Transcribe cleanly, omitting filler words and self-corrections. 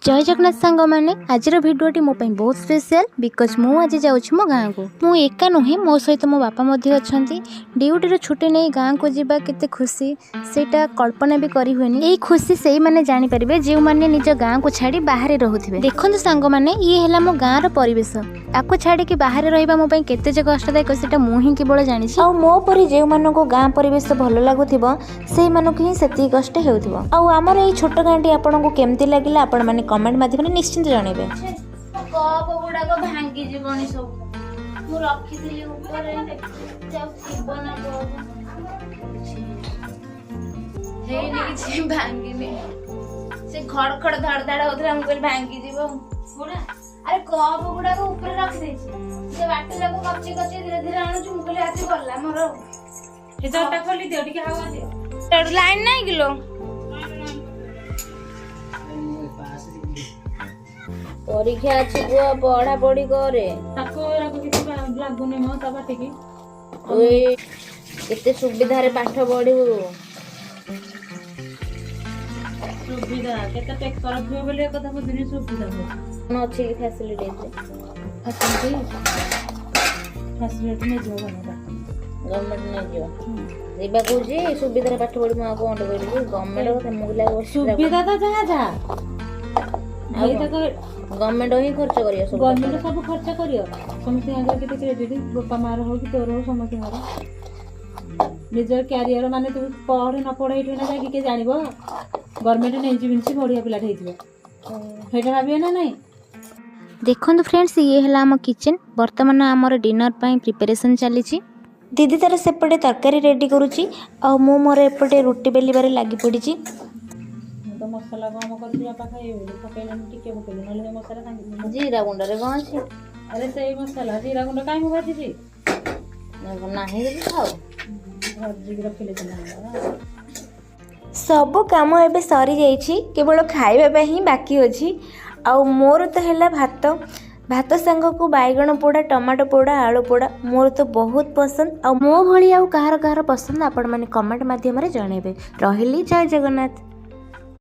ଜୟ ଜଗନ୍ନାଥ ସାଙ୍ଗମାନେ। ଆଜିର ଭିଡ଼ିଓଟି ମୋ ପାଇଁ ବହୁତ ସ୍ପେଶିଆଲ, because ମୁଁ ଆଜି ଯାଉଛି ମୋ ଗାଁକୁ। ମୁଁ ଏକା ନୁହେଁ, ମୋ ସହିତ ମୋ ବାପା ମଧ୍ୟ ଅଛନ୍ତି। ଡ୍ୟୁଟିରୁ ଛୁଟି ନେଇ ଗାଁକୁ ଯିବା କେତେ ଖୁସି, ସେଇଟା କଳ୍ପନା ବି କରିହୁଏନି। ଏଇ ଖୁସି ସେଇମାନେ ଜାଣିପାରିବେ, ଯେଉଁମାନେ ନିଜ ଗାଁକୁ ଛାଡ଼ି ବାହାରେ ରହୁଥିବେ। ଦେଖନ୍ତୁ ସାଙ୍ଗମାନେ, ଇଏ ହେଲା ମୋ ଗାଁର ପରିବେଶ। ଆକୁ ଛାଡ଼ିକି ବାହାରେ ରହିବା ମୋ ପାଇଁ କେତେ ଯେ କଷ୍ଟଦାୟକ, ସେଇଟା ମୁଁ ହିଁ କେବଳ ଜାଣିଛି। ଆଉ ମୋ ପରି ଯେଉଁମାନଙ୍କୁ ଗାଁ ପରିବେଶ ଭଲ ଲାଗୁଥିବ, ସେଇମାନଙ୍କୁ ହିଁ ସେତିକି କଷ୍ଟ ହେଉଥିବ। ଆଉ ଆମର ଏଇ ଛୋଟ ଗାଁଟି ଆପଣଙ୍କୁ କେମିତି ଲାଗିଲା, ଆପଣମାନେ କମେଣ୍ଟ ମାଧ୍ୟମରେ ନିଶ୍ଚିନ୍ତ ଜଣାଇବେ। କପ୍ ଗୁଡାକ ଭାଙ୍ଗି ଯିବଣି ସବୁ। ମୁଁ ରଖିଥିଲି ଉପରେ, ଆଉ ଥିବ ନା କପ୍ ହେଇନି, କିଛି ଭାଙ୍ଗିନି। ସେ ଖଡ ଖଡ ଧଡ ଧଡ ହଉଥିଲା, ମୁଁ କହିଲି ଭାଙ୍ଗିଯିବ। ଆରେ, କପ୍ ଗୁଡାକ ଉପରେ ରଖିଦେଇଛି, ସେ ବାଟ ଯାକ କଚି କଚି ଧୀରେ ଧୀରେ ଆଣୁଛି। ମୁଁ କହିଲି ଆଜି ଗଲା ମୋର। ଝରକା ଖୋଲି ଦିଅ, ଟିକେ ହାୱା ଦିଅ। ଲାଇନ ନାଇଁ କିଲୋ? ପରୀକ୍ଷା ଅଛି ପୁଅ, ପଢା ପଢି କରେ। ତାକୁ ଏରାକୁ କିଛି ଲାଗୁନି ମ ତା ପାଟିକି। ତୁ ଏଇ କେତେ ସୁବିଧାରେ ପାଠ ପଢିବୁ। ସୁବିଧା କେତେ ଟେକ ରଖିବ ବୋଲି କଥା ବୁଝୁନି, ସୁବିଧା କହୁଛି। କଣ ଅଛି କି ଫ୍ୟାସିଲିଟି ଏଥିରେ? ଫାସିଲିଟି, ଫାସିଲିଟି ନେଇଯିବ ଗଭର୍ଣ୍ଣମେଣ୍ଟ। ଗଭର୍ଣ୍ଣମେଣ୍ଟ ନେଇଯିବ। ଯିବା କହୁଛି, ସୁବିଧାରେ ପାଠ ପଢିବୁ। ଆଉ କଣ କହିଲି ଗଭର୍ଣ୍ଣମେଣ୍ଟ କଥା? ମୁଁ କହିଲି ଆଉ ସୁବିଧା ତ ଯାହା ଯାହା ଆଉ ଏଇଟା ତ ଗଭର୍ଣ୍ଣମେଣ୍ଟ ହିଁ ଖର୍ଚ୍ଚ କରିବ ସବୁ। ଗଭର୍ଣ୍ଣମେଣ୍ଟ ସବୁ ଖର୍ଚ୍ଚ କରିବ। ସମସ୍ତଙ୍କ ଆଗରେ କେତେ କ୍ରେଡିଟ୍, ବାପା ମାର ହଉ କି ତୋର ହଉ, ସମସ୍ତଙ୍କର ନିଜର କ୍ୟାରିୟର। ମାନେ ତୁ ପଢ ନ ପଢ, ଏଇଠୁ ନା ଯାଇକି କିଏ ଜାଣିବ? ଗଭର୍ଣ୍ଣମେଣ୍ଟ ନେଇଯିବନି, ବଢିଆ ପିଲାଟେ ହେଇଥିବ, ସେଇଟା ଭାବିବେ ନା ନାଇଁ? ଦେଖନ୍ତୁ ଫ୍ରେଣ୍ଡସ୍, ଇଏ ହେଲା ଆମ କିଚେନ୍। ବର୍ତ୍ତମାନ ଆମର ଡିନର ପାଇଁ ପ୍ରିପାରେସନ୍ ଚାଲିଛି। ଦିଦି ତାର ସେପଟେ ତରକାରୀ ରେଡ଼ି କରୁଛି ଆଉ ମୁଁ ମୋର ଏପଟେ ରୁଟି ବେଲିବାରେ ଲାଗି ପଡ଼ିଛି। ମୁଁ ତ ମସଲା କମ କରିଛି, ବାପା ଖାଇବେ ବୋଲି ପକେଇଲେନି, ଟିକେ ପକେଇଲି, ନହେଲେ ସେ ମସଲା ସାଙ୍ଗେ ଜିରା ଗୁଣ୍ଡରେ କଣ ଅଛି? ଆରେ, ସେଇ ମସଲା ଜିରା ଗୁଣ୍ଡ କାହିଁ ମୁଁ ଭାଜିଛି? ନାହିଁ ଯଦି ଖାଉ। ଭାଜିକି ରଖିଲେ ସିନା। ସବୁ କାମ ଏବେ ସରିଯାଇଛି, କେବଳ ଖାଇବା ପାଇଁ ହିଁ ବାକି ଅଛି। ଆଉ ମୋର ତ ହେଲା ଭାତ, ଭାତ ସାଙ୍ଗକୁ ବାଇଗଣ ପୋଡ଼ା, ଟମାଟୋ ପୋଡ଼ା, ଆଳୁ ପୋଡ଼ା ମୋର ତ ବହୁତ ପସନ୍ଦ। ଆଉ ମୋ ଭଳି ଆଉ କାହାର କାହାର ପସନ୍ଦ, ଆପଣମାନେ କମେଣ୍ଟ ମାଧ୍ୟମରେ ଜଣାଇବେ। ରହିଲି, ଜୟ ଜଗନ୍ନାଥ।